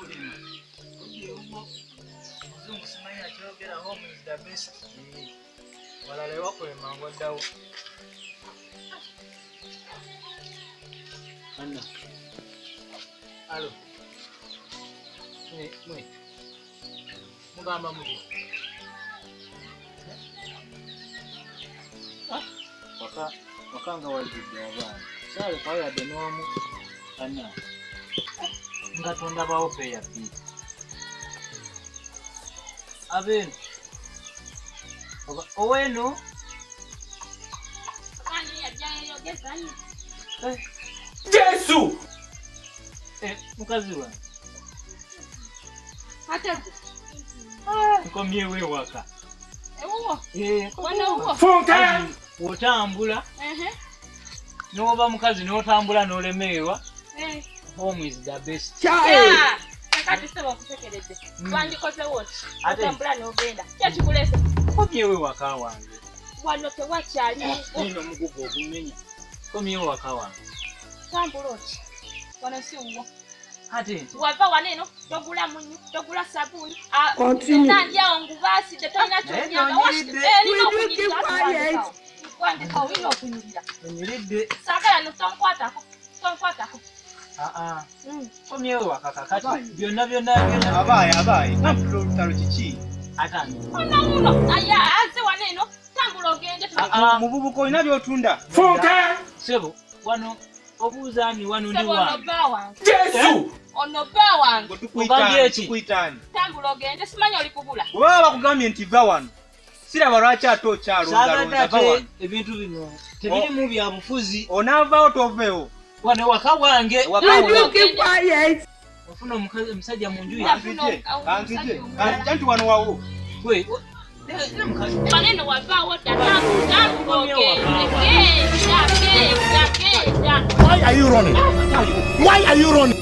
Ewakulima ojja ewuwo, omuzungu simanyi akyogera, home is the best. Walala ewakulema ngoddawo. Anna. Alo. Mwe, mwe. Mugamba mutya? Ah, waka waka nga wajjudde abaana. Saalekawo yadde n'omu. Anna. Nga tondabawo peya bbiri. Abeeno. Oba oweno. Eh. Jesu! Eh, mukazi wange. Ate gwe. Nkomyewo ewaka. Ewuwo. Eh, Wano wuwo. Funke! Otambula Ehe. n'oba mukazi n'otambula n'olemererwa. Eh. Home is the best. Yeah. Kakati ssebo nkusekeredde. Mm. Wandikozewo ki? Ate- Otambula n'ogenda. Ki ekikuleese? Nkomyewo ewaka wange. Wano tewakyali. Nina omugugu ogumenya. Nkomyewo ewaka wange. Tambula oti. Wano si wuwo. Ate nti Wava wano eno togula munyu, togula sabuuni. Continue. Nandi awo ngubaasidde tolina Naye kyonyanga. nonyiridde. Erina Will you keep okunyirira. quiet? Wandikawo olina okunyirira. onyiridde. Saagala no tonkwatako. Tonkwatako. Aa, nkomyewo ewaka kakati. Byonna byonna byonna. Abaaye, abaaye, kampula olutalo kiki? Ate Ono wuno aya aze wano eno tambula ogende. Aa, Muvubuka olina by'otunda? Funke! Ssebo, wano obuuza ani wano ndi Ssebo ono wange. bba wange. Jesu! Ono bba wange. Gwe tukuyita Ogambye ani? ki? Tukuyita ani? Tambula ogende simanyi oli kubula. Bwe baba bakugambye nti va wano, siraba lwaki ate Saagadde okyalonzalonza va ate wano. ebintu bino tebirimu bya bufuzi. Onaavaawo toveewo. Wano waka wange. Ewaka Will wo. you keep quiet? Ofuna omukazi omusajja mu nju yange. Kanzije, kanzije, kanzije nti wano wawo. Gwe, ne mukazi. Wano eno wavaawo dda tambula ogende. Genda genda genda. Why are you running? Why are you running?